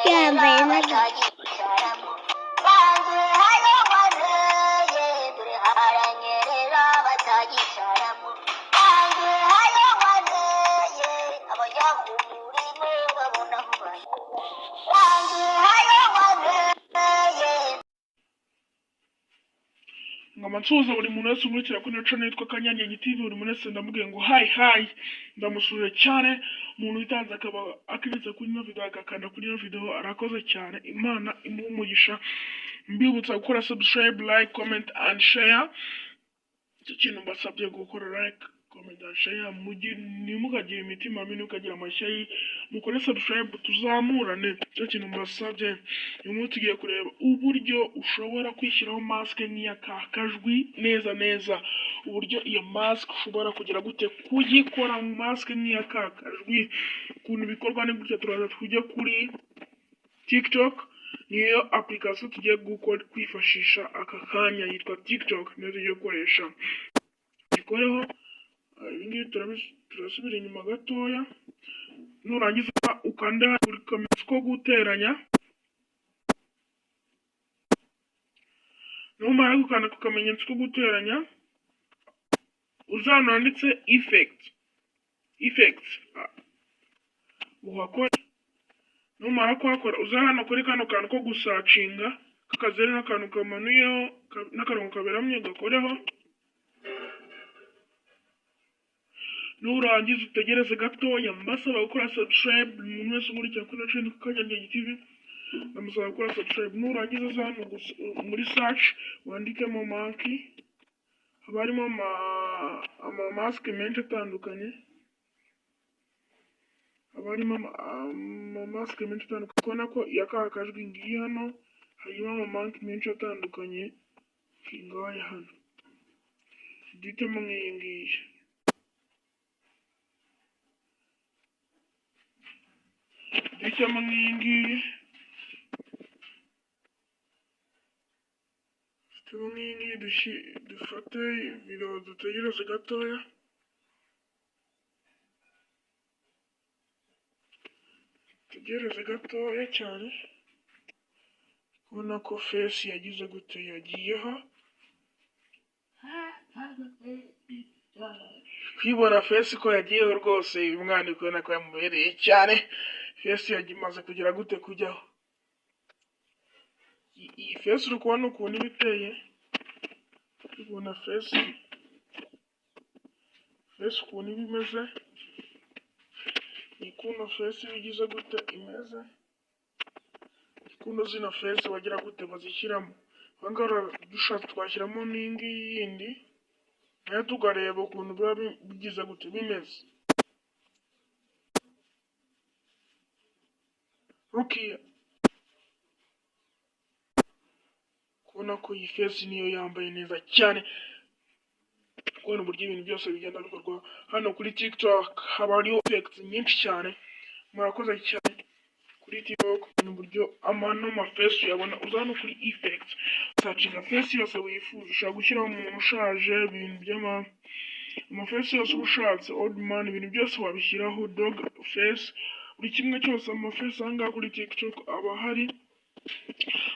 Yambaye neza. Ngoma nsuhuza buri muntu wese unkurikira kuri ino channel yitwa Kanyange TV. Buri muntu wese ndamubwiye ngo hi hi, ndamusuhuje cyane. Umuntu witanze akaba akiritse kuri ino video, agakanda kuri ino video, arakoze cyane. Imana imuhe umugisha. Mbibutsa gukora subscribe, like, comment and share. Icyo kintu mbasabye, gukora like, comment and share. Ntimukagire imitima mibi, ntimukagire amashyari, mukore subscribe tuzamurane. Icyo kintu mbasabye. Uyu munsi tugiye kureba uburyo ushobora kwishyiraho mask nk'iya Kakajwi neza neza, uburyo iyo mask ushobora kugira gute kuyikora, mask nk'iya Kakajwi. Ukuntu bikorwa ni gutya: turaza tujye kuri TikTok, niyo application tugiye gukora kwifashisha aka kanya, yitwa TikTok, niyo tugiye gukoresha. Gikoreho ibi ngibi, turasubira inyuma gatoya. Nurangiza ukanda kuri kamenyetso ko guteranya. Numara gukanda ku kamenyetso ko guteranya, uza ahantu handitse effect, uhakore. Numara kuhakora, uza hano kuri kano kantu ko gusearchinga k'akazeru n'akantu kamanuyeho n'akarongo kaberamye, gakoreho. Nurangiza utegereze gatoya. Mbasaba gukora subscribe. Umuntu wese unkurikira kuri ino channel Kanyange TV, ndamusaba gukora subscribe. Nurangiza uza hano muri search wandikemo monkey. Haba harimo ama mask menshi atandukanye, haba harimo ama mask menshi atandukanye. Ubona ko iya Kakajwi ngiyi hano, harimo ama monkey menshi atandukanye. Ngaya hano, duhitemo nk'iyi ngiyi. Duhitemo nk'iyi ngiyi, duhitemo nk'iyi ngiyi, dufate video, dutegereze gatoya, dutegereze gatoya cyane. Ubona ko face yagize gute? Yagiyeho. Kwibona face ko yagiyeho rwose, uyu mwana uri kubona ko yamubereye cyane. Face yagimaze kugira gute? Kujyaho. Iyi face uri kubona ukuntu iba iteye, uri kubona face ukuntu iba imeze, ni kuno face iba igize gute? Imeze ni kuno. Zino face bagira gute? Bazishyiramo. Aha ngaha dushatse twashyiramo n'iyi ngiyi yindi nayo, tukareba ukuntu biba bigize gute? Bimeze. Rukiya, kubona ko iyi face niyo yambaye neza cyane. Kubona uburyo ibintu byose bigenda bikorwa hano kuri TikTok, haba hariho effects nyinshi cyane. Murakoze cyane. Kuri TikTok ni uburyo amano ma face uyabona. Uza hano kuri effects, searchinga face yose wifuza. Ushobora gushyiraho umuntu ushaje, ibintu by'ama amaface yose uba ushatse, old man, ibintu byose wabishyiraho, dog face, buri kimwe cyose. Amaface aha ngaha kuri TikTok aba ahari.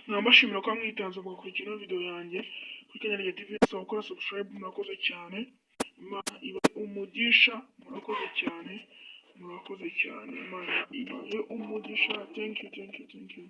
Nkaba mbashimira kuba mwitanze mugakurikira ino video yanjye kuri Kanyange TV. Saba gukora subscribe. Murakoze cyane, Imana ibahe umugisha. Murakoze cyane, murakoze cyane, Imana ibahe umugisha. Thank you, thank you, thank you.